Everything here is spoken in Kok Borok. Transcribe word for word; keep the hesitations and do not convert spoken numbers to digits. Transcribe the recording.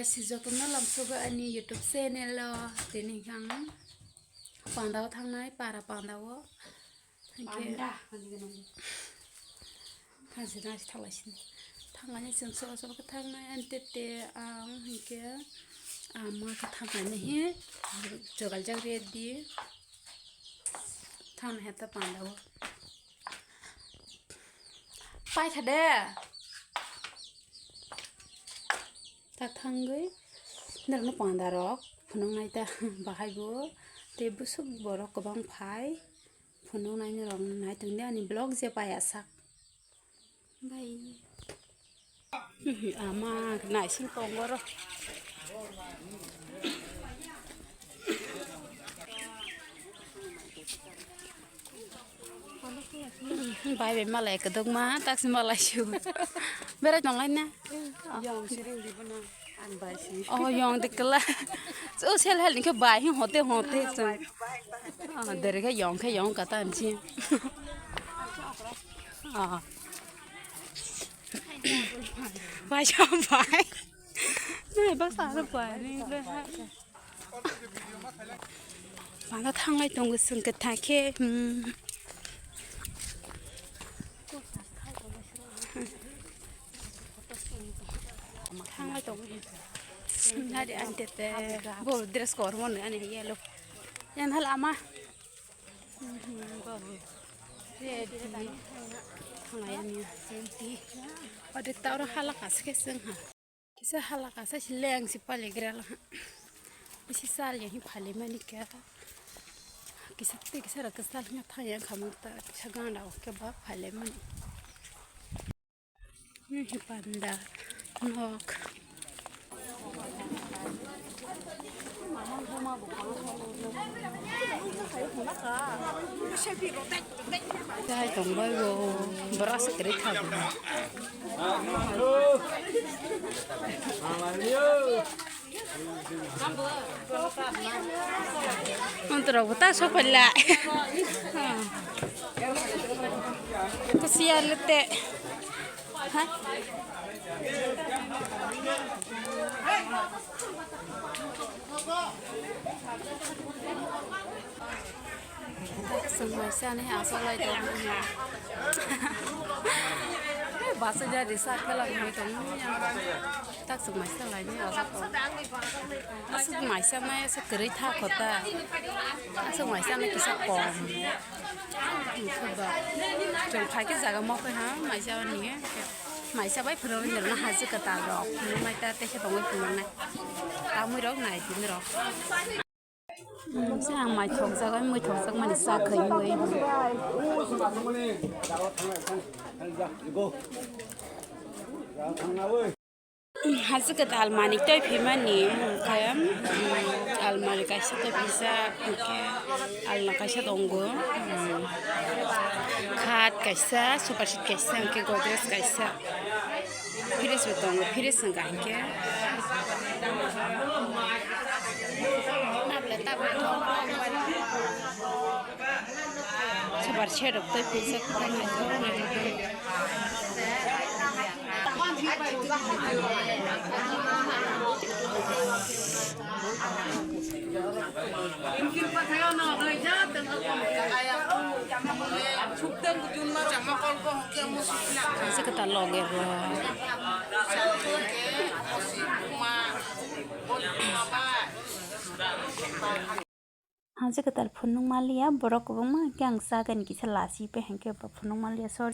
Si jotono lamsogo ani YouTube channel o, tini ang panda o thangnai, para panda o. Hinkhe panda, thansi nasi thanglai sini. Thanglai sini chwng sobo sobo khe thangnai, ani tete ang hinkhe ama khe thanglai nai he jogaljak ready. Thang heta panda o. Paikha de. Tak thangwi norokno panda rok phunuknai ta bahai bo. Tei bwswk borok kwbang phai phunuknai norok nai tongdi ani vlog je paiya sak. Bai. Ama naising tongo ro. Bai bai malai kwdwkma taksi malai su. Berai tonglai na. Yang siring di bana. Ang bai si. Oh, yong de kala. So sel hel ni khe bai hi hote hote. Ah, dere khe yong khe yong kata ansi. Ah. Bai sa bai. Nai ba sa bai ni le. Panda thanglai tongo chwng kwthang khe, hmm. Thanglai tongo. Nari ani tete bo dress kormo ni ani yellow. Yan hal ama. Hmm, babu. Red ni. Thanglai ani. Ode ta oro hala kaske chwng ha. Kisa hala kasa si leng si paligra la. Bisi sal ya hi phali mani kya. Kisa te kisa ra kasa nga thang ya khamang ta kisa ganda o ke ba phali mani. Ni hi panda nok. Chai tongbai bo, borok se kwrwi kha bo. Montrok bo ta sokphaila. Kusiya lete. Ha? Chwng mai sanai aswk lai tongmani. Bachajak risa khe lai tongmani. Tak chwng mai sanai aswk tong. Aswk mai sanai aswk kwrwi tha kho ta. Aswk mai sanai kisa kom. Chwng phai khe jaga mokhe ha mai sanai. Maisa bai phunuknai norokno haji kwtal rok phunuknai ta teisa tongwi phunuknai tamwi rok nai di norok. Hmm, se ang mai thokjak bai mui thokjak mani cha khaiwi. Haji kwtal manwi twi phimani hwnkhe, hmm, almari kaisa twi phijak, hwnkhe alna kaisa tongo, hmm, khat kaisa, sofa set kaisa, hwnkhe godrej kaisa, fridge bo tongo, fridge hwnkha hwnkhe. Sofa set rok twi phijak, naithok naithok. Kaisa kwtal loge bo. Haji kwtal phunuk maliya, borok kwbangma hwnkhe ang chagani kisa lasi pai hwnkhe bo phunuk maliya sor.